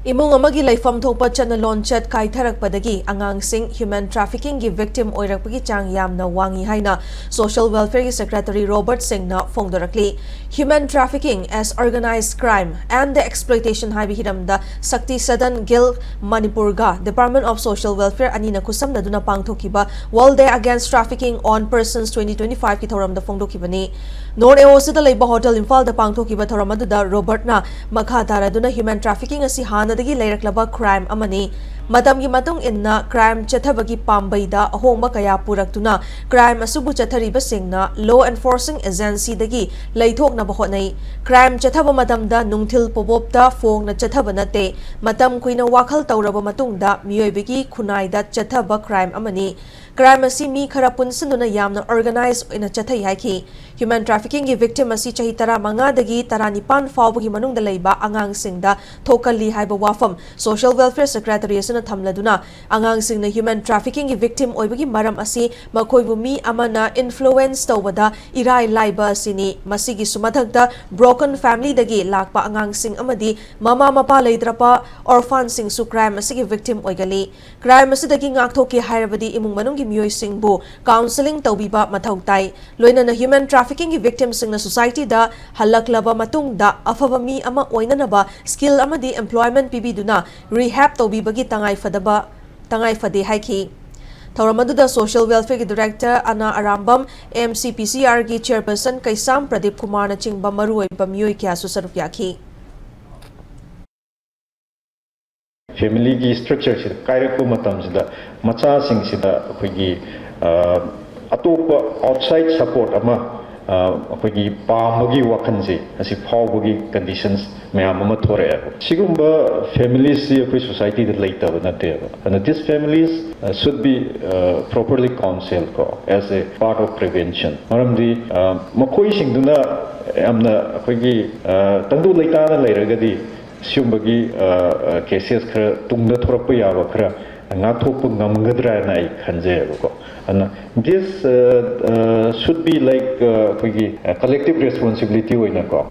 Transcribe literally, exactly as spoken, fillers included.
ꯏꯃꯨꯡ ꯑꯃꯒꯤ ꯂꯩꯐꯝ ꯊꯣꯛꯄ ꯆꯠꯅ ꯂꯣꯟꯆꯠ ꯀꯥꯏꯊꯔꯛꯄꯗꯒꯤ ꯑꯉꯥꯡꯁꯤꯡ human trafficking ꯒꯤ victim ꯑꯣꯏꯔꯛꯄꯒꯤ ꯆꯥꯡ ꯌꯥꯝꯅ ꯋꯥꯡꯏ ꯍꯥꯏꯅ Social Welfare ꯒꯤ Secretary Robert Singh ꯅ ꯐꯣꯡꯗꯣꯔꯛꯂꯤ꯫ Human trafficking as organized crime and the exploitation ꯍꯥꯏꯕ ꯍꯤꯔꯝꯗ Shakti Sadan Gill ꯃꯅꯤꯄꯨꯔꯒ Department of Social Welfare ꯑꯅꯤꯅ ꯈꯨꯠꯁꯝꯅꯗꯨꯅ ꯄꯥꯡꯊꯣꯛꯈꯤꯕ World Day Against Trafficking on Persons twenty twenty-five ꯀꯤ ꯊꯧꯔꯝꯗ ꯐꯣꯡꯗꯣꯛꯈꯤꯕꯅꯤ꯫ North A O C ꯗ ꯂꯩꯕ Hotel ꯏꯝꯐꯥꯜꯗ ꯄꯥꯡꯊꯣꯛꯈꯤꯕ ꯊꯧꯔꯝ ꯑꯗꯨꯗ ꯔꯣꯕꯔꯠꯅ ꯃꯈꯥ ꯇꯥꯔꯗꯨꯅ human trafficking ꯑꯁꯤ ꯍꯥꯟꯅꯗꯒꯤ ꯂꯩꯔꯛꯂꯕ crime ꯑꯃꯅꯤ꯫ ꯃꯇꯝꯒꯤ ꯃꯇꯨꯡ ꯏꯟꯅ crime ꯆꯠꯊꯕꯒꯤ ꯄꯥꯝꯕꯩꯗ ꯑꯍꯣꯡꯕ ꯀꯌꯥ ꯄꯨꯔꯛꯇꯨꯅ crime ꯑꯁꯤꯕꯨ ꯆꯠꯊꯔꯤꯕꯁꯤꯡꯅ law enforcing agency ꯗꯒꯤ ꯂꯩꯊꯣꯛꯅꯕ ꯍꯣꯠꯅꯩ꯫ Crime ꯆꯠꯊꯕ ꯃꯇꯝꯗ ꯅꯨꯡꯊꯤꯜ ꯄꯣꯕꯣꯞꯇ ꯐꯣꯡꯅ ꯆꯠꯊꯕ ꯅꯠꯇꯦ꯫ ꯃꯇꯝ ꯀꯨꯏꯅ ꯋꯥꯈꯜ ꯇꯧꯔꯕ ꯃꯇꯨꯡꯗ ꯃꯤꯑꯣꯏꯕꯒꯤ ꯈꯨꯟꯅꯥꯏꯗ ꯆꯠꯊꯕ crime ꯑꯃꯅꯤ꯫ Crime ꯑꯁꯤ ꯃꯤ ꯈꯔ ꯄꯨꯟꯁꯤꯟꯗꯨꯅ ꯌꯥꯝꯅ organize ꯑꯣꯏꯅ ꯆꯠꯊꯩ ꯍꯥꯏꯈꯤ꯫ Human trafficking ꯒꯤ victim ꯑꯁꯤ ꯆꯍꯤ ꯇꯔꯥꯃꯉꯥꯗꯒꯤ ꯇꯔꯥꯅꯤꯄꯥꯟ ꯐꯥꯎꯕꯒꯤ ꯃꯅꯨꯡꯗ ꯂꯩꯕ ꯑꯉꯥꯡꯁꯤꯡꯗ ꯊꯣꯛꯀꯜꯂꯤ ꯍꯥꯏꯕ ꯋꯥꯐꯝ Social Welfare Secretary ꯑꯁꯤꯅ ꯊꯝꯂꯗꯨꯅ, ꯑꯉꯥꯡꯁꯤꯡꯅ human trafficking ꯒꯤ victim ꯑꯣꯏꯕꯒꯤ ꯃꯔꯝ ꯑꯁꯤ ꯃꯈꯣꯏꯕꯨ ꯃꯤ ꯑꯃꯅ influence ꯇꯧꯕꯗ ꯏꯔꯥꯏ ꯂꯥꯏꯕ ꯑꯁꯤꯅꯤ꯫ ꯃꯁꯤꯒꯤꯁꯨ ꯃꯊꯛꯇ, broken family ꯗꯒꯤ ꯂꯥꯛꯄ ꯑꯉꯥꯡꯁꯤꯡ ꯑꯃꯗꯤ ꯃꯃꯥ ꯃꯄꯥ ꯂꯩꯇ꯭ꯔꯕ orphan ꯁꯤꯡꯁꯨ crime ꯑꯁꯤꯒꯤ victim ꯑꯣꯏꯒꯜꯂꯤ꯫ Crime ꯑꯁꯤꯗꯒꯤ ꯉꯥꯛꯊꯣꯛꯀꯦ ꯍꯥꯏꯔꯕꯗꯤ ꯏꯃꯨꯡ ꯃꯅꯨꯡꯒꯤ ꯃꯤꯑꯣꯏꯁꯤꯡꯕꯨ counselling ꯇꯧꯕꯤꯕ ꯃꯊꯧ ꯇꯥꯏ꯫ ꯂꯣꯏꯅꯅ human trafficking ꯒꯤ victim ꯁꯤꯡꯅ society ꯗ ꯍꯜꯂꯛꯂꯕ ꯃꯇꯨꯡꯗ ꯑꯐꯕ ꯃꯤ ꯑꯃ ꯑꯣꯏꯅꯅꯕ skill ꯑꯃꯗꯤ employment ꯄꯤꯕꯤꯗꯨꯅ rehab ꯇꯧꯕꯤꯕꯒꯤ ꯇꯉꯥꯏ ꯐꯗꯕ, ꯇꯉꯥꯏ ꯐꯗꯦ ꯍꯥꯏꯈꯤ꯫ ꯊꯧꯔꯝ ꯑꯗꯨꯗ Social Welfare ꯒꯤ Director ꯑꯅꯥ Arambam, M C P C R ꯒꯤ Chairperson ꯀꯩꯁꯥꯝ ꯄ꯭ꯔꯗꯤꯞ ꯀꯨꯃꯥꯔꯅꯆꯤꯡꯕ ꯃꯔꯨꯑꯣꯏꯕ ꯃꯤꯑꯣꯏ ꯀꯌꯥꯁꯨ ꯁꯔꯨꯛ ꯌꯥꯈꯤ꯫ Family ꯒꯤ structure ꯁꯤꯗ ꯀꯥꯏꯔꯛꯄ ꯃꯇꯝꯁꯤꯗ ꯃꯆꯥꯁꯤꯡꯁꯤꯗ ꯑꯩꯈꯣꯏꯒꯤ, ꯑ, ꯑꯇꯣꯞꯄ outside support ꯑꯃ, ꯑ, ꯑꯩꯈꯣꯏꯒꯤ ꯄꯥꯝꯕꯒꯤ ꯋꯥꯈꯜꯁꯦ ꯑꯁꯤ ꯐꯥꯎꯕꯒꯤ conditions ꯃꯌꯥꯝ ꯑꯃ ꯊꯣꯔꯛꯑꯦꯕ꯫ ꯁꯤꯒꯨꯝꯕ families ꯁꯤ ꯑꯩꯈꯣꯏ society ꯗ ꯂꯩꯇꯕ ꯅꯠꯇꯦꯕ꯫ ꯑꯗꯨꯅ these families, uh, should be, uh, properly counselled ꯀꯣ, as a part of prevention꯫ ꯃꯔꯝꯗꯤ, ꯑ, ꯃꯈꯣꯏꯁꯤꯡꯗꯨꯅ ꯌꯥꯝꯅ ꯑꯩꯈꯣꯏꯒꯤ, ꯑ, ꯇꯪꯗꯨ ꯂꯩꯇꯥꯅ ꯂꯩꯔꯒꯗꯤ ꯁꯤꯒꯨꯝꯕꯒꯤ, ꯑ, ꯑ, cases ꯈꯔ ꯇꯨꯡꯗ ꯊꯣꯔꯛꯄ ꯌꯥꯕ ꯈꯔ ꯉꯥꯛꯊꯣꯛꯄ ꯉꯝꯒꯗ꯭ꯔꯥ ꯍꯥꯏꯅ ꯑꯩ ꯈꯟꯖꯩꯌꯦꯕꯀꯣ꯫ ꯑꯗꯨꯅ this, uh, uh, should be like, uh, ꯑꯩꯈꯣꯏꯒꯤ, uh, collective responsibility ꯑꯣꯏꯅꯀꯣ꯫